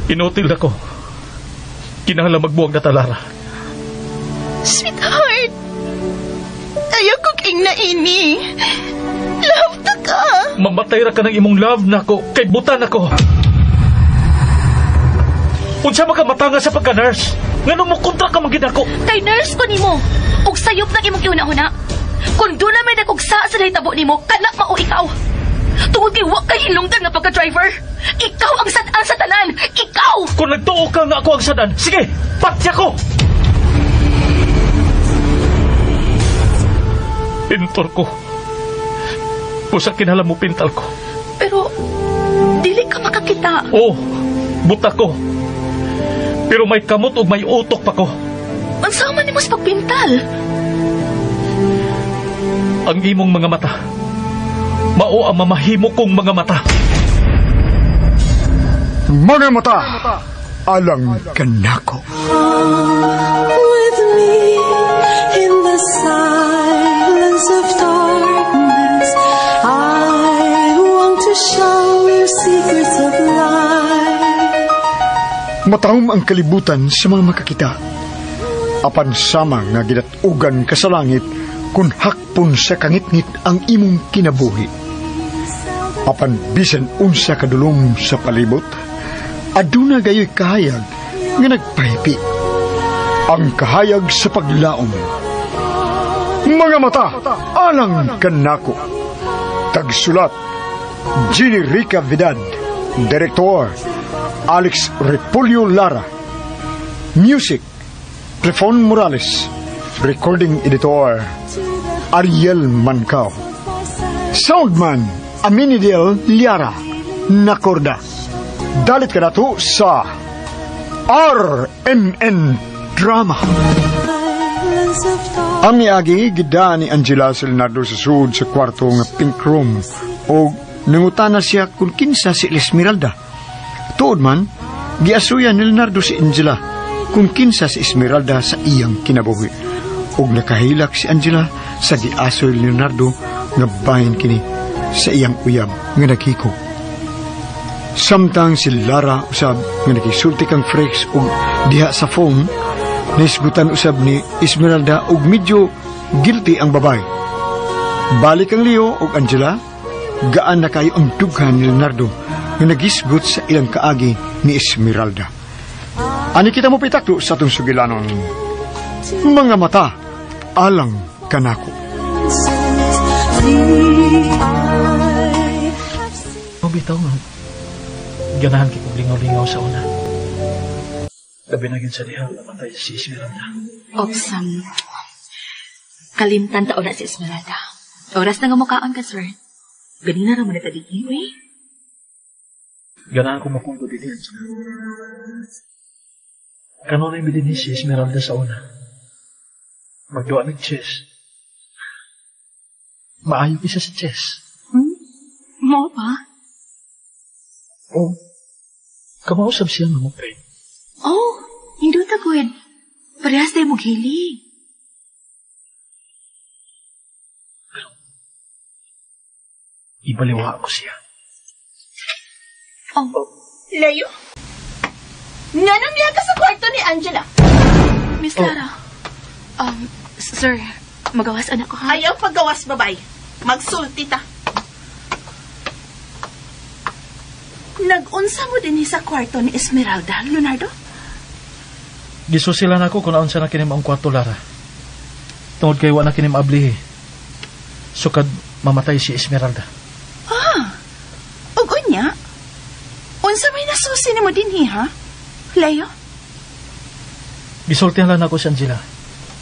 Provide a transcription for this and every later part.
Inutil ako. Kinahanglan magbuwag na talara. Sweetheart, ayaw kong ingna ini. Love ta ka. Mamatay ra ka ng imong love nako kay butan ako. Unsa man ka matanga sa pagka-nurse? Ngano mo kontra ka man gid ako? Kay nurse ko nimo. Ug sayop nang imong gihuna-huna. Kung doon na may nagugsa sa nahitabo nimo, kana mao ikaw. Tungod kay wa kay hinungdan nga pagka-driver. Ikaw ang sad-an sa tanan. Ikaw! Kung nagtuo ka nga ako ang sad-an, sige, patya ko! Pintor ko. Usa kinahanglan mo pintal ko. Pero, dili ka makakita. Oo, buta ko. Pero may kamot ug may utok pa ko. Unsa man nimo sa pagpintal? Ang imong mga mata, mao ang mamahimo kong mga mata. Mga mata, alang kanako. With me in the silence of darkness, I want to show you secrets of life. Matahom ang kalibutan sa mga makakita. Apan sama nga gidatugan ka sa langit kung hakpon sa kangitngit ang imong kinabuhi. Apan bisan unsa kadulom sa palibot, aduna gayoy kahayag nga nagpahipi. Ang kahayag sa paglaom. Mga mata, alang kanako. Tagsulat, Jenny Rica Vidad. Director, Alex Repolyo Lara. Music, Clifon Morales. Recording editor, Ariel Mancao. Soundman, Aminidel Liara. Nakorda. Dalit ka nato sa RMN Drama. Ang miagi, gida ni Angela si Leonardo sa sud sa kwarto nga pink room o nangutana siya kung kinsa si Esmeralda. Tuod man, giasuyan ni Leonardo si Angela kung kinsa si Esmeralda sa iyang kinabuhi. Og nakahilak si Angela sa giasoy ni Leonardo nga bahin kini sa iyang uyab nga naghikog. Samtang si Lara usab nga nakisulti kang Frex og diha sa phone, naisgutan usab ni Esmeralda og medyo guilty ang babae. Balik ang Leo og Angela, gaan na kayo ang dughan ni Leonardo nga nagisgot sa ilang kaagi ni Esmeralda. Ani kita mo pitakdo sa atong sugilanon. Mga mata, alang kanako. Oh, bitaw nga. Ganahan kay kong lingaw-lingaw sa una. Labi na gid sa diha, namatay si Esmeralda. Ops, kalimtan ta na si Esmeralda. Oras na nga mukaon ka, sir. Ganina ra man ita digi, uy. Ganahan ko mapundo din. Kanunay mi din si Esmeralda sa una. Magduwa mig chess. Maayo isa sa chess. Mo pa? Oh. Kamausap siya nga mo, pray. Oh, hindi ta good. Parehas tayo mo giling. Pero, ibaliwa ko siya. Oh. Leo? Nganong niya ka sa kwarto ni Angela? Miss Lara. Sir, magawas anak ko, ha? Ayaw paggawas, babay. Magsulti ta. Nag-unsa mo din sa kwarto ni Esmeralda, Leonardo? Gisusilan ako kung naunsa na kinim ang kwarto, Lara. Tungod kay wa na kinim ablihi. Sukad mamatay si Esmeralda. Ah, ug unya? Unsa may nasusi nimo dinhi, ha? Leo? Gisultihan lang ako si Angela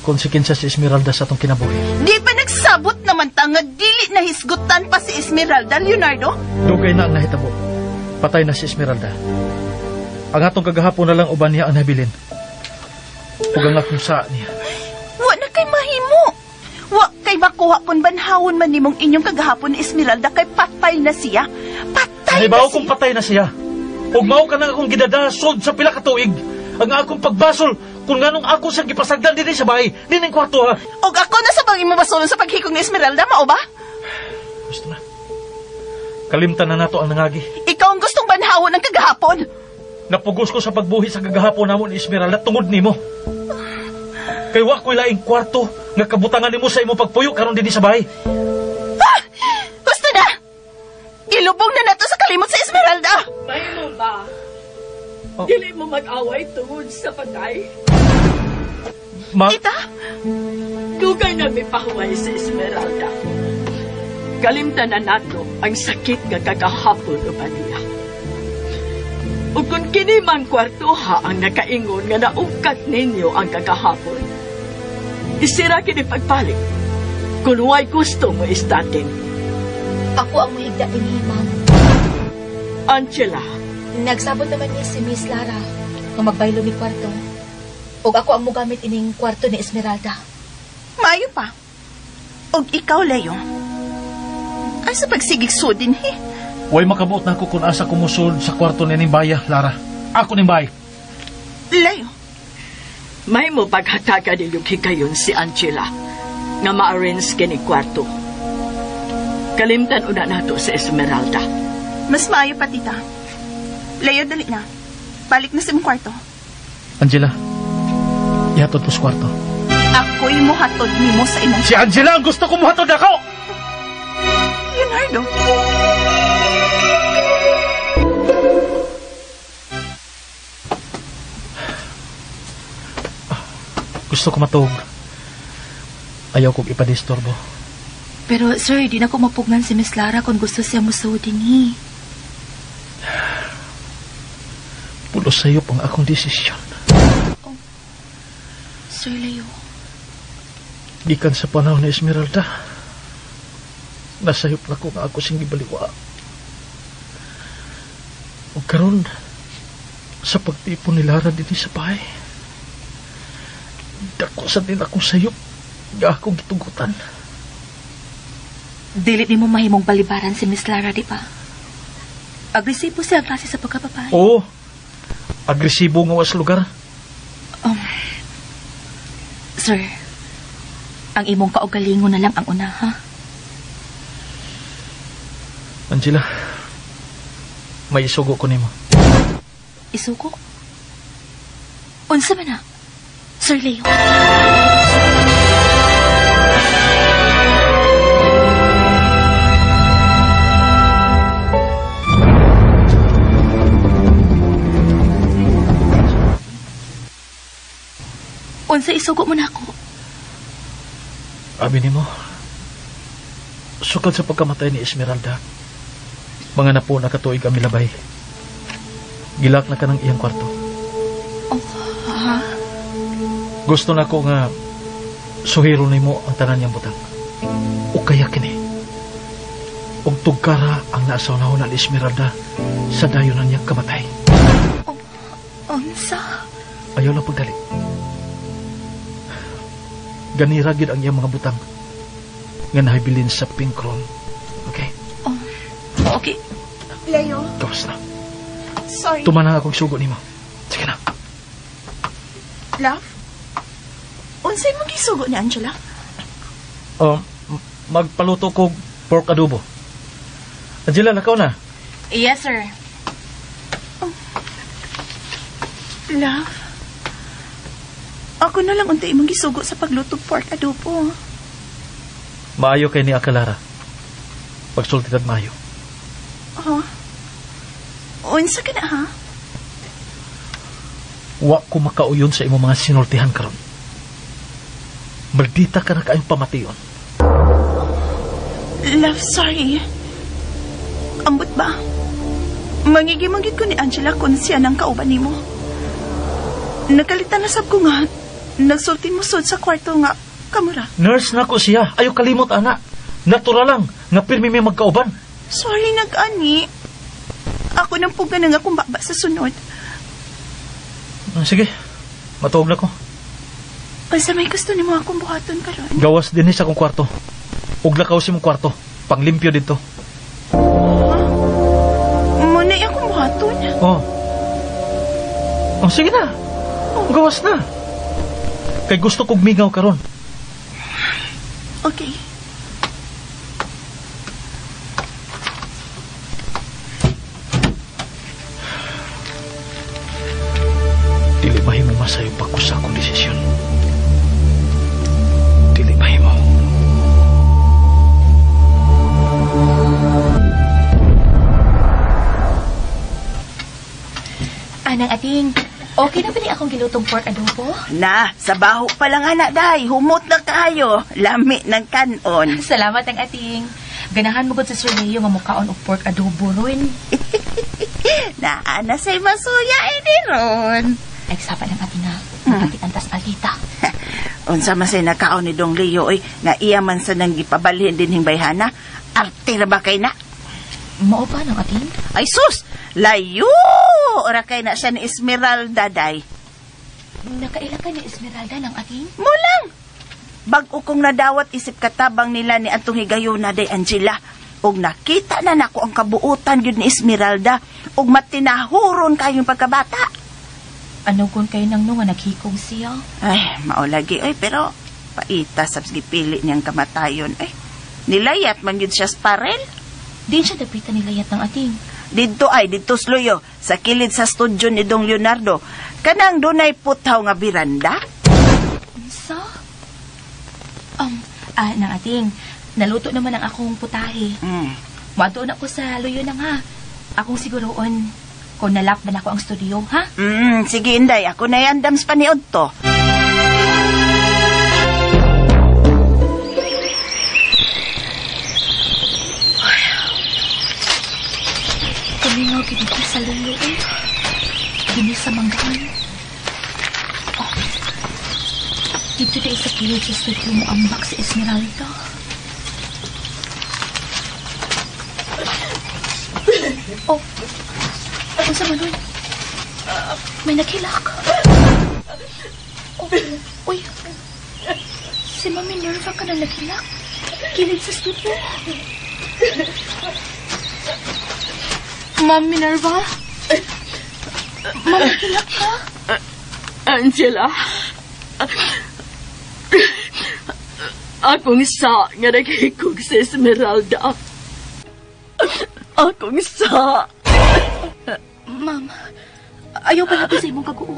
kung si kinsa si Esmeralda sa atong kinabuhi. Di pa nagsabot naman ta nga dili na hisgutan pa si Esmeralda, Leonardo? Dugay na ang nahitabo. Patay na si Esmeralda. Ang atong kagahapon na lang uban niya ang nabilin. Ug ang akong saa niya. Wa na kay mahimo. Wa kay makuha kung banhawon man nimong inyong kagahapon ni Esmeralda kay patay na siya. Patay Nahibaw na siya. kong patay na siya. Ug mao ka nang akong gidadasod sa pila ka tuig. Ang akong pagbasol kung nganong ako siyang gipasagdan dinhi sa bahay, dinhi ang kwarto ha. Og ako na sa bang imo basolon sa paghikog ni Esmeralda, mao ba? Gusto na. Kalimtan na nato ang nangagi. Ikaw ang gustong banhawon ng kagahapon. Napugos ko sa pagbuhi sa kagahapon namo ni Esmeralda tungod nimo. Kay wa ko'y laing kwarto nga kabutangan nimo sa imong pagpuyo karon dinhi sa bahay. Ah! Gusto na! Ilubong na nato sa kalimot sa Esmeralda! Mahimo ba? Oh. Dili mo mag-away tungod sa patay? Ma... Tita? Dugay na may pahuway sa Esmeralda. Kalimtan na nato ang sakit nga kagahapon uban niya. Ug kung kini man kwartoha ang nakaingon nga naungkat ninyo ang kagahapon, isira kini pagpalit. Kung way gusto mo istatin. Ako ang muhigda dinhi, ma'am. Angela. Nagsabot naman ni si Miss Lara nga magbaylo mi kwarto. Ug ako ang mogamit ining kwarto ni Esmeralda. Maayo pa. Og ikaw, Leo. Ay sa pagsigig sudin, he. Way makabuot na ako kung asa kumusod sa kwarto ni ning baya, Lara. Ako ning bay. Leo. May mo paghatagan ninyong hikayon si Angela nga ma-arrange kini kwarto. Kalimtan una nato sa Esmeralda. Mas maayo pa, tita. Leo, dali na. Balik na sa imong kwarto. Angela, ihatod ko sa kwarto. Ako'y muhatod nimo sa imong... Si Angela ang gusto ko muhatod ako! Leonardo. Gusto ko matuog. Ayaw kong ipadisturbo. Pero sir, di na ko mapugnan si Miss Lara kung gusto siya musuod dinhi. Pulos sa'yo pang akong desisyon. Oh. Sir Leo. Gikan sa panahon ni Esmeralda, nasayop na ko nga ako sing gibaliwa. O karon, sa pagtipon ni Lara dinhi sa bahay, dako sa din akong sayop nga akong gitugutan. Dili nimo mahimong balibaran si Miss Lara, di ba? Agresibo siya ang klase sa pagkababae. Oo. Agresibo nga was lugar. Sir, ang imong kaugalingon na lang ang una, ha? Angela, may isugo ko nimo. Isugo? Unsa man na, Sir Leo? Unsa isugo mo na ako? Abi nimo, sukad sa pagkamatay ni Esmeralda, mga napo na katuig ang milabay. Gilak na ka ng iyang kwarto. Oh, ha? Gusto na ko nga suhiro nimo ang tanan niyang butang. O kaya kini. Og tugkara ang naasaw na ni Esmeralda sa dayon na niyang kamatay. Oh, unsa? Ayaw lang pagdali. Ganira gid ang iyang mga butang nga nahibilin sa pink room. Okay? Oh, okay. Leo? Gawas na. Sorry. Tumana akong sugo nimo. Sige na. Love? Unsay mong gisugo ni Angela? Magpaluto ko pork adobo. Angela, lakaw na. Yes, sir. Oh. Love? Ako na lang unti imong gisugo sa pagluto pork adobo. Maayo kay ni Akalara. Pagsulti tag maayo. Oh. Unsa ka na, ha? Wa ko makauyon sa imong mga sinultihan karon. Maldita ka na kaayong pamation. Love, sorry. Ambot ba? Mangigimangit ko ni Angela kung siya nang kauban nimo. Nagkalitan na sab ko nga. Nagsulti mo sud sa kwarto nga kamura. Nurse na ko siya. Ayaw kalimot, ana. Natural lang nga pirmi may magkauban. Sorry, nag-ani. Ako nang puga na nga kung baba sa sunod. Sige, matuog na ko. Basta may gusto nimo akong buhaton karon. Gawas din sa akong kwarto. Ug lakaw sa imong kwarto. Panglimpyo dito. Huh? Muna akong buhaton. Oh. Oh, sige na. Oh, gawas na. Kay gusto kog mingaw karon. Okay. Dili mahimo masayop ako sa akong desisyon. Dili mahimo. Anang ating, okay na ba ni akong gilutong pork adobo? Na, sa baho pa lang anak, day. Humot na kayo. Lami ng kanon. Salamat ang ating. Ganahan mo gud sa Sir Leo nga mukaon og pork adobo ron. Naa na sa'y masuya ini ron. Ay, sapa ng ating ha. Napati antas alita. Unsa man say nakaon ni Dong Leo oy, nga iya man sa nang gipabalhin din hing bayhana. Arte ra ba kay na? Mao pa ng ating? Ay sus, layo! Ora kay na siya ni Esmeralda day. Nakaila ka ni Esmeralda ng ating? Mulang! Bag-o kong nadawat isip katabang nila ni atong higayona day Angela. Og nakita na nako ang kabuutan yun ni Esmeralda og matinahuron kayong pagkabata. Ano kung kayo nang no nga naghikog siya? Ay, maulagi oy, pero paita sa gipili niyang kamatayon. Ay, nilayat man yun siya sa parel. Di siya dapita nilayat ng ating. Didto ay, didto sluyo, sa kilid sa studio ni Dong Leonardo. Kanang dunay puthaw nga biranda? Unsa? Nang ating, naluto naman ang akong putahe. Muadto na ko sa luyo na nga. Akong siguroon kung nalak ba na ako ang studio, ha? Sige, Inday. Ako na yan, dams paniod to. Tumingaw dito sa luyo, eh. Dini sa manggaan. Oh. Dito na isa kilid sa studio mo ambak si Esmeralda. Oh. Unsa man nun? May nakilak. Oh, uy. Si Ma'am Minerva ka na nakilak. Kilid sa studio. Ma'am Minerva? Ma'am, nakilak ka? Angela. Akong sa nga naghikog si Esmeralda. Akong sa. Ma'am, ayaw pala ko sa imong kaguol.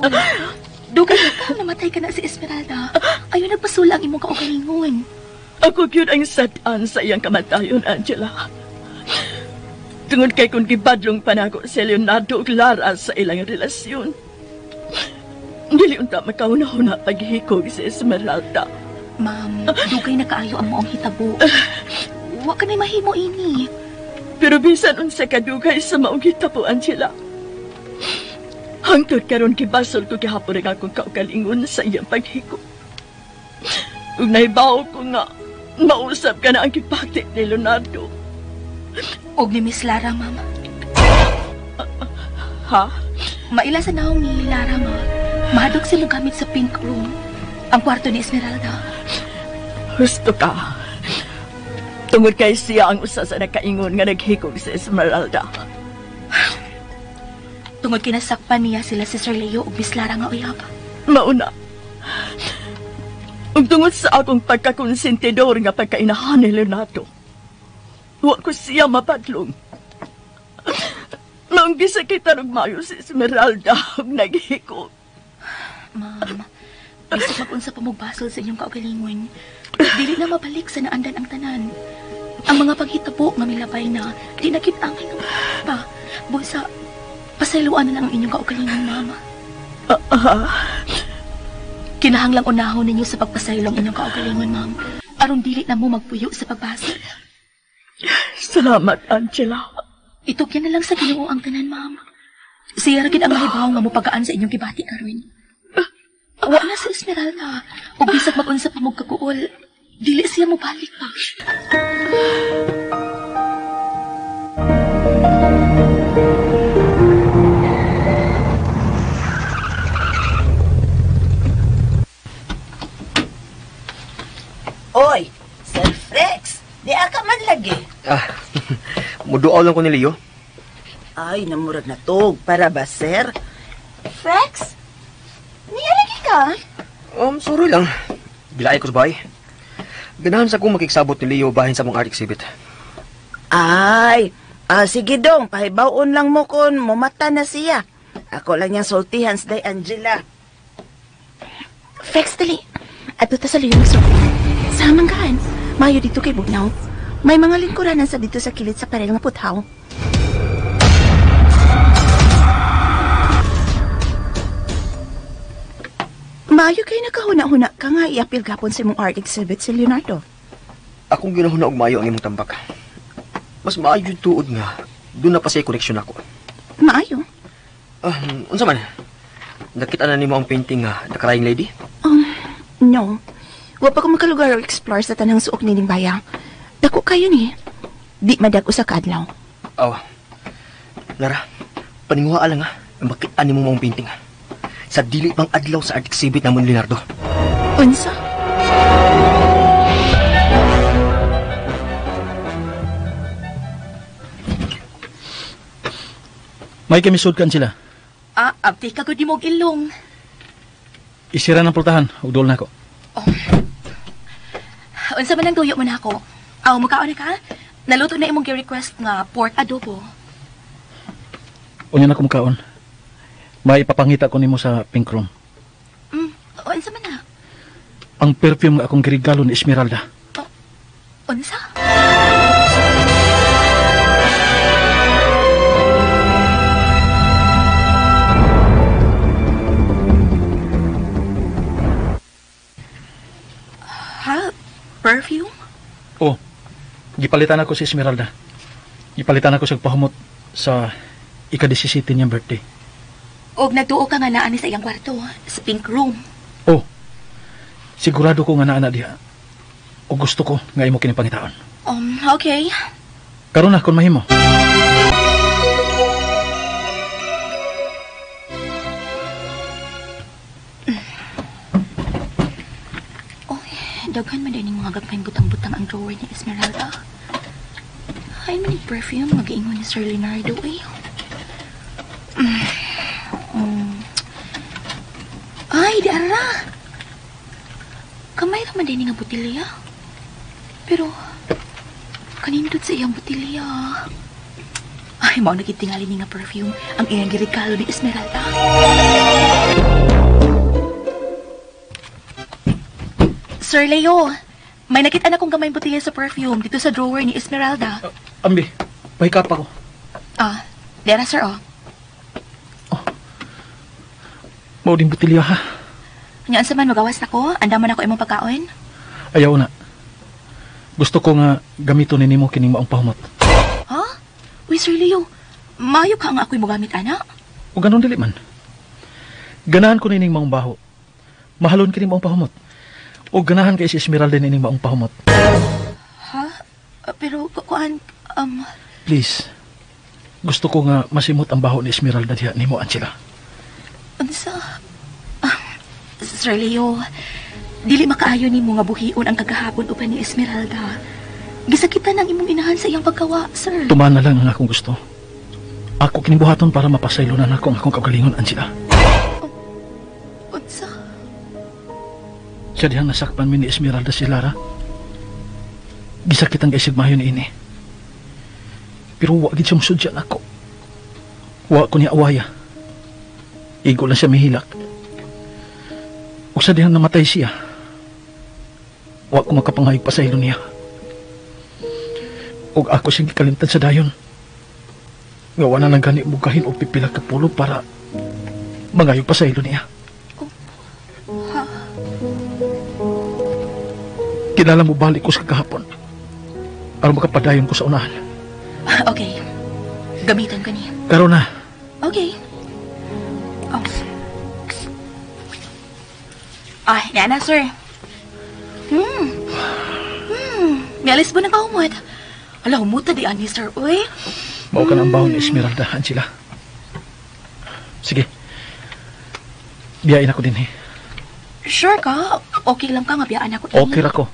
Dugay ka, namatay ka na si Esmeralda. Ayaw nagpasula ang imong kaugalingon. Ako gyud ang sad-an sa iyang kamatayon, Angela. Tungod kay kung gibadlong panago si Leonardo ug Lara sa ilang relasyon. Dili unta makauna-una paghikog si Esmeralda. Ma'am, dugay na kaayo ang maong hitabo. Wa ka na'y mahimo ini. Pero bisan unsa kadugay sa maong hitabo, Angela. Hangtod karon gibasol ko gihapon ang akong kaugalingon sa iyang paghikog. Ug nahibaw ko nga mausap ka na ang gipati ni Leonardo. Og ni Miss Lara, ma'am. Ha? Maila sa naong ni Lara nga mahadlok sila gamit sa pink room, ang kwarto ni Esmeralda. Husto ka. Tungod kay siya ang usa sa nakaingon nga naghikog sa Esmeralda. Tungod kinasakpan niya sila si Sir Leo ug Miss Lara nga uyab. Mauna. Ug tungod sa akong pagkakonsentidor nga pagkainahan ni Leonardo, wa ko siya mapadlong. Maong gisakitan og mayo si Esmeralda ug naghikog. Ma'am, bisag mag-unsa pa mogbasol sa inyong kaugalingon, dili na mabalik sa naandan ang tanan. Ang mga paghitabo nga milabay na, di na gid angay nga pa. Busa, pasayloan na lang ang inyong kaugalingon, ma'am. Kinahanglang unahon ninyo sa pagpasaylo ang inyong kaugalingon, ma'am. Aron dili na mo magpuyo sa pagbasol. Salamat, Angela. Itugyan na lang sa Ginoo ang tanan, ma'am. Siya ra gid ang mahibaw nga mopagaan sa inyong gibati karon. Wa na si Esmeralda. Ug bisag mag-unsa pa mo kaguol, dili siya mobalik pa. Oy, Sir Frex, di ka man lagi. Ah, muduaw lang ko ni Leo. Ay, namurag na tog. Para ba, sir? Frex? Niya lagi ka? Sorry lang. Bilaay ko sa bahay. Ganahan sa kong makiksabot ni Leo bahin sa mong art exhibit. Ay, sige dong. Pahibawon lang mo kon mumata na siya. Ako lang niyang sultihan sa day Angela. Fex, dali. Adto ta sa Leon Resort. Sa manggaan, mayo dito kay Bugnaw. May mga lingkuranan sa dito sa kilid sa parel nga puthaw. Maayo kay nakahuna-huna ka nga iapil gapon sa imong art exhibit si Leonardo. Akong ginahuna og maayo ang imong tambak. Mas maayo tuod nga doon na pa siya koneksyon ako. Maayo? Unsa man? Nakita na nimo ang painting nga The Crying Lady? No. Wa pa ko makalugar o explore sa tanang suok nining baya. Dako kayo ni. Di madag usa ka adlaw. Aw. Lara, paninguha lang ha. Makita nimo maong painting. Sa dili pang adlaw sa art exhibit namon Leonardo. Unsa? May kamisud kan sila. Ah, abti ka gud nimog ilong. Isira ng pultahan ug duol nako. Oh. Unsa man ang tuyo mo nako? Aw, mukaon na ka? Naluto na imong gi-request nga pork adobo. Unya na ko mukaon. May ipapangita ko nimo sa pink room. Unsa man na? Ang perfume nga akong girigalo ni Esmeralda. Oh, unsa? Ha? Perfume? Oh, gipalitan ako si Esmeralda. Gipalitan ako sa pahumot sa ika-17 niyang birthday. Og nagtuo ka nga naa ni sa iyang kwarto, sa pink room. Oh, sigurado ko nga naa na diha. O gusto ko nga imo kini pangitaon. Okay. Karon na kun mahimo. Oh, daghan man din mga gagmayng butang-butang ang drawer ni Esmeralda. Ay, man perfume nga giingon ni Sir Leonardo eh. Ay, di ara. Kamay ra man din nga botelya. Pero kanindot sa iyang botelya. Ay, mao nagitingali ni nga perfume ang iyang giregalo ni Esmeralda. Sir Leo, may nakita na kong gamay botelya sa perfume dito sa drawer ni Esmeralda. Ambi, pahikap ako. Ah, dera sir, oh. Oh. Mao ding botelya ha. Nya unsa man magawas nako, andaman ako imong pagkaon. Ayaw na. Gusto ko nga gamiton ni nimo kining maong pahumot. Ha? Uy, Sir Leo, maayo ka nga ako'y mogamit ana. O ganon dili man. Ganahan ko nining maong baho. Mahalon kining maong pahumot. O ganahan kay si Esmeralda nining maong pahumot. Ha? Pero kuan Please. Gusto ko nga masimot ang baho ni Esmeralda diha nimo Angela. Unsa? Sir Leo, dili makaayo nimo nga buhion ang kagahapon uban ni Esmeralda. Gisakitan ang imong inahan sa iyang pagkawa, sir. Tuman na lang ang akong gusto. Ako kining buhaton para mapasaylonan ako ang akong kaugalingon, Angela. Unsa? Siya dihang nasakpan mi ni Esmeralda si Lara. Gisakitan kay sigmayo ni ini. Pero wa gid siya musudyan ako. Wa ko niya awaya. Igo lang siya mihilak. Ug sa dihang namatay siya, wa ko makapangayog pa sa ilo niya. Ug ako siyang gikalimtan sa dayon. Nga wala nang gani mugahin og pipila ka pulo para mangayog pa sa ilo niya. Oh, ha? Kilala mo balik ko sa kahapon. Aron makapadayon ko sa unahan. Okay. Gamitan ka niya. Karon na. Okay. Oh. Ay, na, sir. Mialis ba ng kahumot? Ala, humuta di ani, sir. Uy. Mao ka na ang bahon ni Esmeralda, Angela. Sige. Biyain ako din eh. Sure ka? Okay lang ka nga biyaan ako. Okay ra ko.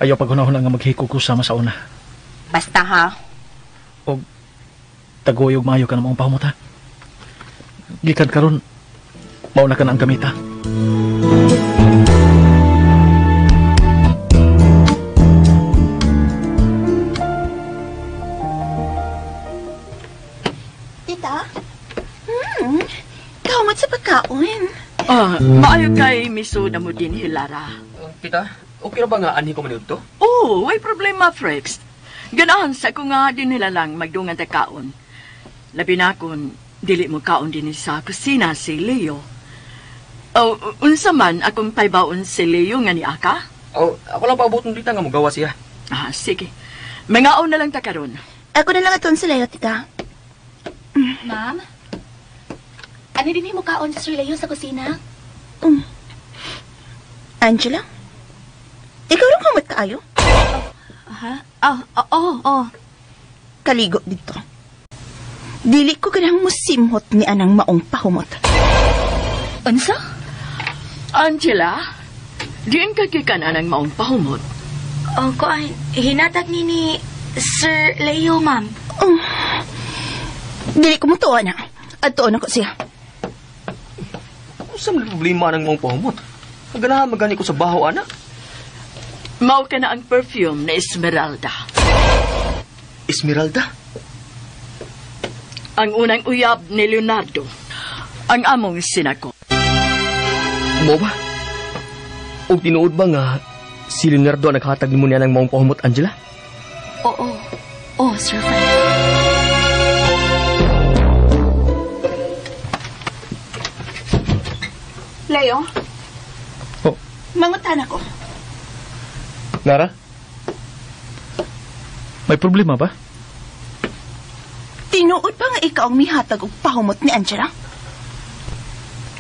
Ayaw paghunahon nga maghikog ko sama sa una. Basta ha. O tagoyog maayo ka na maong pahumot ha. Gikan karon, mauna ka na ang gamita. Tita? Kaumot sa pagkaon. Ah, maayo kay miso na mo din, Hilara. Tita, okay ra ba nga anhi ko maniud to? Oh, way problema, Frex. Ganahan sa ko nga din nila lang magdungan ta kaon. Labi na kun dili mo kaon din sa kusina si Leo. Oh, unsa man akong paybaon si Leo nga ni Aka? Oh, ako lang paaboton tita nga mogawa siya. Ah, sige. Mangaon na lang ta karon. Ako na lang aton si Leo, tita. Ma'am? Ano din mo kaon si Sir Leo sa kusina? Angela? Ikaw rin humot kaayo? Ha? Ah, oo, oh, oh. Kaligo dito. Dili ko ganang musimhot ni anang maong pahumot. Unsa? Angela, diin ka gikan anang maong pahumot. Oh, kuan, hinatag ni Sir Leo, ma'am. Oh. Dili ko mutuo na. Adtuon ako siya. Unsa man problema nang maong pahumot? Ganahan magani ko sa baho ana. Mao ka na ang perfume na Esmeralda. Esmeralda? Ang unang uyab ni Leonardo. Ang among sinako. Mo ba? Og tinuod ba nga si Leonardo ang naghatag nimo niya ng maong pahumot, Angela? Oo. Oh, Sir Frank. Leo? Oh. Mangutan ako. Lara? May problema ba? Tinuod ba nga ikaw ang mihatag og pahumot ni Angela?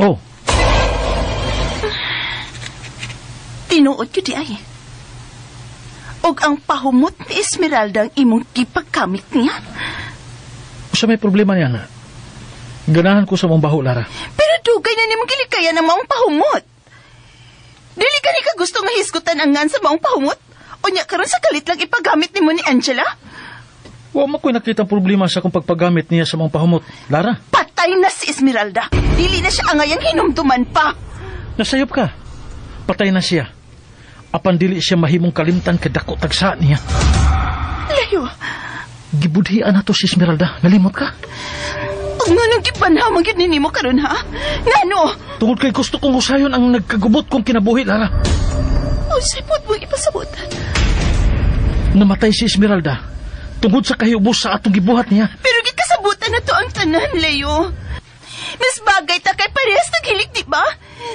Oh, Tinuod yun di ay. Og ang pahumot ni Esmeralda ang imong gipagkamit niya. Usa may problema niya na. Ganahan ko sa mong baho, Lara. Pero dugay na nimong gilikayan ang maong pahumot. Dili ka ni ka gusto nga hisgutan ang ngan sa maong pahumot? Unya karon sa kalit lang ipagamit nimo ni Angela? Wa man ko'y nakita problema sa akong pagpagamit niya sa mong pahumot. Lara, Patay na si Esmeralda. Dili na siya angayang hinumduman pa. Nasayop ka. Patay na siya. Apan dili siya mahimong kalimtan kadako tagsa niya. Leo, Gibudhian na to si Esmeralda. Nalimot ka? ug nganong gibanhaw man gyud nimo karon ha? Ngano? Tungod kay gusto kong usayon ang nagkagubot kong kinabuhi, Lara. Unsay pud mong ipasabutan? Namatay si Esmeralda tungod sa kahiubos sa atong gibuhat niya. Pero gikasabutan na to ang tanan, Leo. Mas bagay ta kay parehas naghilig, di ba?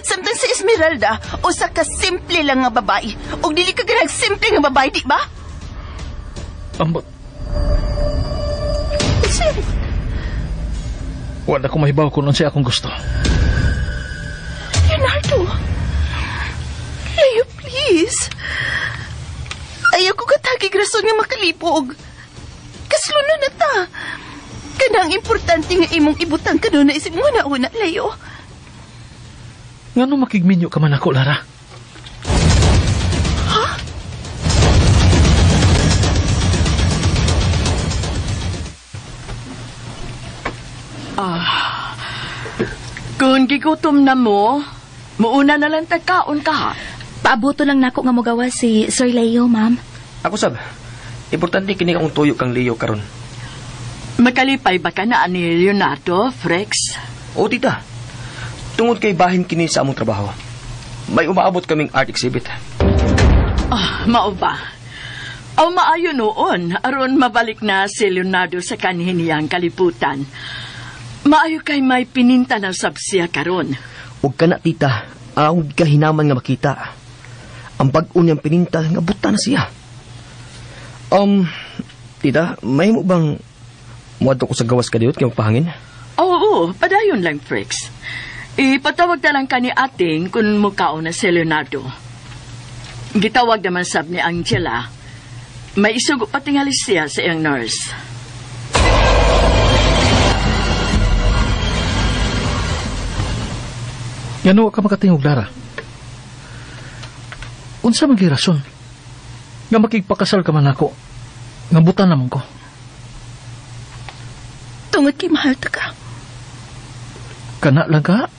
Samtang si Esmeralda, usa ka simple lang nga babae. Ug dili ka ganang simple nga babae, di ba? Ambot, Unsay wala ko mahibaw kung unsay akong gusto. Leonardo. Leo, please. Ayaw ko katagig rason nga makalipog. Kasluno na ta. Kanang importante nga imong ibutang kanuna isip mo na una, Leo. Ngano makigminyo ka man ako, Lara? Kung gigutom na mo, muuna na lang tagkaon ka ha. Paabuto lang nako nga mogawa si Sir Leo, ma'am. Ako sab. Importante kini akong tuyo kang Leo karon. Makalipay ba ka na ni Leonardo, Frex? O tita, tungod kay bahin kini sa among trabaho. May umaabot kaming art exhibit. Ah, mao ba? Aw maayo noon, aron mabalik na si Leonardo sa kanhin niyang kalibutan. Maayo kay may pininta na sab siya karon. Ug kana tita, ang kahinaman nga makita. Ang bag-o niyang pininta nga buta na siya. Tita, may mo bang muadto ko sa gawas kadiyot kay magpahangin? Oo, padayon lang, Frex. Ipatawag na lang ka ni ating kung mukhaon na si Leonardo. Gitawag naman sab ni Angela. May isugo patingali siya sa iyang nurse. Ngano ka makatingog, Lara? Unsa man gyud rason? Nga makigpakasal ka man ako. Nga butan naman ko. Tungod kay mahal ta ka. Kana lang ka?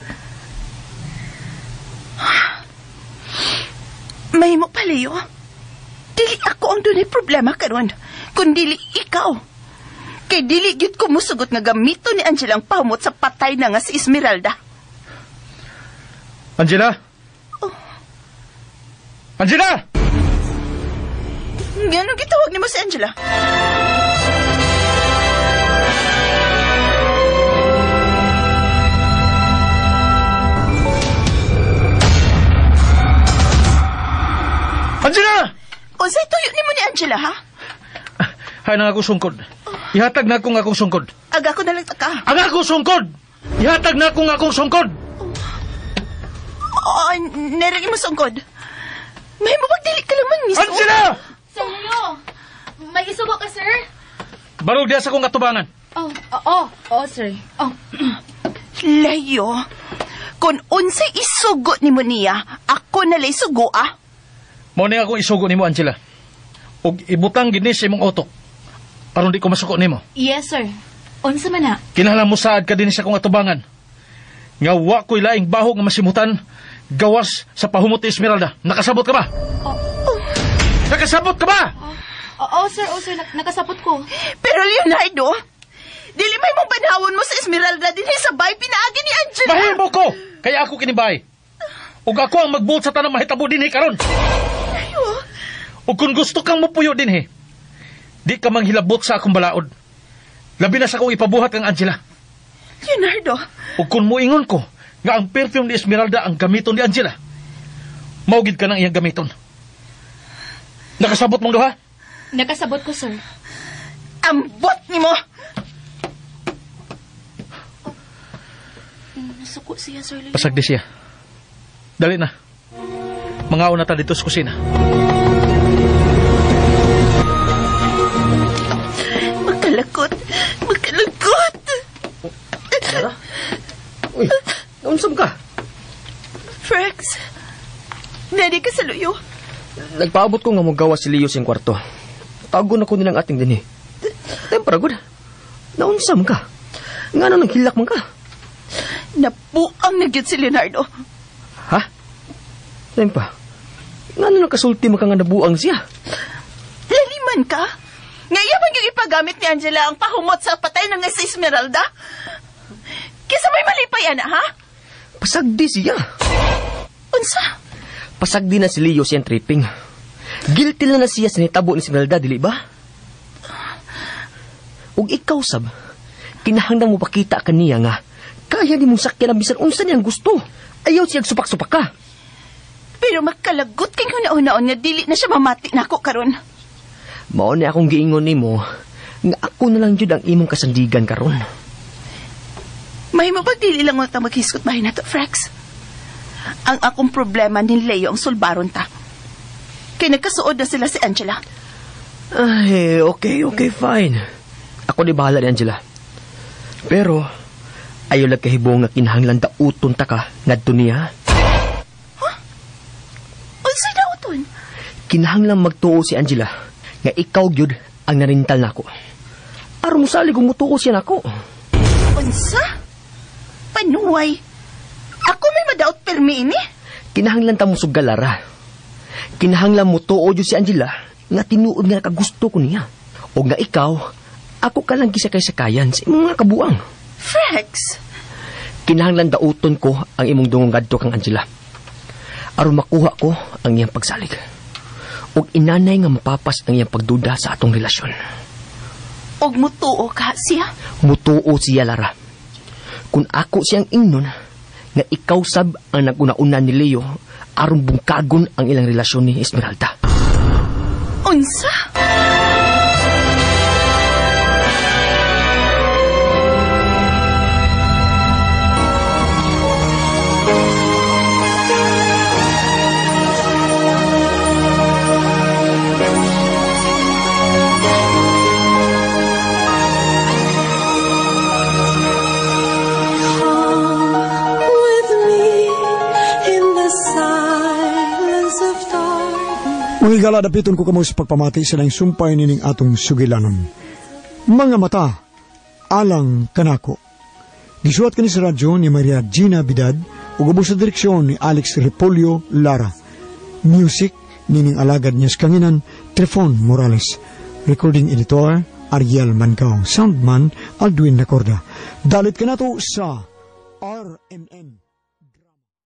Mahimo pa, Leo. Dili ako ang dunay problema karon, kun dili ikaw. Kay dili gyud ko musugot nga gamito ni Angela ang pahumot sa patay na nga si Esmeralda. Angela? Oh. Angela! Ngano gitawag nimo si Angela? Angela! Unsay tuyo nimo ni Angela, ha? Hay na akong sungkod. Ihatag na akong akong sungkod. Aga ko na lang taka. Ang akong sungkod! Ihatag na akong akong sungkod! Oo, nerang imo sungkod. May mapagdili ka lang man, miss. Angela! Sir Leo, may isugo ka, sir? Barog diya sa akong atubangan. Oh, oo, oo, sir. Oh. Leo, kung unsay isugo nimo niya, ako na lay sugo, ah. Mao ni akong isugo nimo, Angela. Og ibutang gini sa imong utok. Aron di ko masuko nimo. Yes, sir. Unsa man na? Kinahanglan mo saad ka dinhi sa akong atubangan. Nga wa ko'y laing baho nga masimutan gawas sa pahumot ni Esmeralda. Nakasabot ka ba? Oh. Nakasabot ka ba? Oo, sir, oo, sir. Nakasabot ko. Pero Leonardo, dili may mong banhawon mo sa Esmeralda dinhi sa bay pinaagi ni Angela. Mahimo ko! Kaya ako kinibay. Ug ako ang magbuot sa tanang mahitabo dinhi karon. Ayo. Ug kung gusto kang mopuyo dinhi, di ka manghilabot sa akong balaod. Labi na sa akong ipabuhat kang Angela. Leonardo. Ug kung moingon ko nga ang perfume ni Esmeralda ang gamiton ni Angela, mao gid ka nang iyang gamiton. Nakasabot mong duha? Nakasabot ko, sir. Ambot nimo. Nasuko siya, Sir Leo. Pasagdi siya. Dali na. Mangaon na ta dito sa kusina. Makalakot. Makalakot. Lara? Uy, naunsam ka? Frex, nari ka sa luyo. Nagpaabot ko nga mogawa si Leo sa iyang kwarto. Tago na ko nilang ating dinhi. Tempra, good. Naunsam ka. Nga na naghilak man ka. Napuang nagyud si Leonardo. Ha? Tempa, nga na nakasulti man ka nga nabuang siya? Laliman ka? Nga iya man yung ipagamit ni Angela ang pahumot sa patay ng si Esmeralda? Kisa may malipay, ana, ha? Pasagdi siya. Unsa? Pasagdi na si Leo siyang tripping. Guilty na na siya sa nitabo ni Esmeralda, dili ba? Ug ikaw, sab, kinahanglan mo pakita kaniya nga kaya ni mong sakyan ang bisan unsa niyang gusto. Ayaw siyang supak-supak ka. Pero magkalagot kay huna-hunaon nga dili na siya mamati nako karon. Mao ni akong giingon nimo nga ako na lang jud ang imong kasandigan karon. Mahimo bag dili lang unta maghisgot bahin nato, Frex. Ang akong problema ni Leo ang sulbaron ta. Kay nagkasuod na sila si Angela. Ay, okay, okay, fine. Ako di bahala ni Angela. Pero, ayaw lang kahibong nga kinahanglan dauton ta ka ngadto niya. Huh? Unsay dauton? Kinahanglan magtuo si Angela nga ikaw gyud ang narintal nako. Aron mosalig kung mutuo siya nako. Unsa? Panuway. Ako may madaot permi ini. Kinahanglan ta mo sugalara. Kinahanglan mo tuo jud si Angela nga tinuod nga nakagusto ko niya. O nga ikaw, ako ka lang gisakay-sakayan sa imong mga kabuang. Frex! Kinahanglan dauton ko ang imong dungong ngadto kang Angela. Aron makuha ko ang iyang pagsalig. Og inanay nga mapapas ang iyang pagduda sa atong relasyon. Og mutuo ka siya? Mutuo siya, Lara. Kung ako siyang ingnon, nga ikaw sab ang nag-una-una ni Leo aron bungkagon ang ilang relasyon ni Esmeralda. Unsa? Mga higala, dapiton ko kamo sa pagpamati sa laing sumpay nining atong sugilanon. Mga mata, alang kanako. Gisuwat kani sa radyo ni Maria Gina Bidad ug ubos sa direksyon ni Alex Repolyo Lara. Music nining alagad niya sa kanginan Trefon Morales. Recording editor Ariel Mancao. Soundman Aldwin Nacorda. Dalit kanato sa RMN.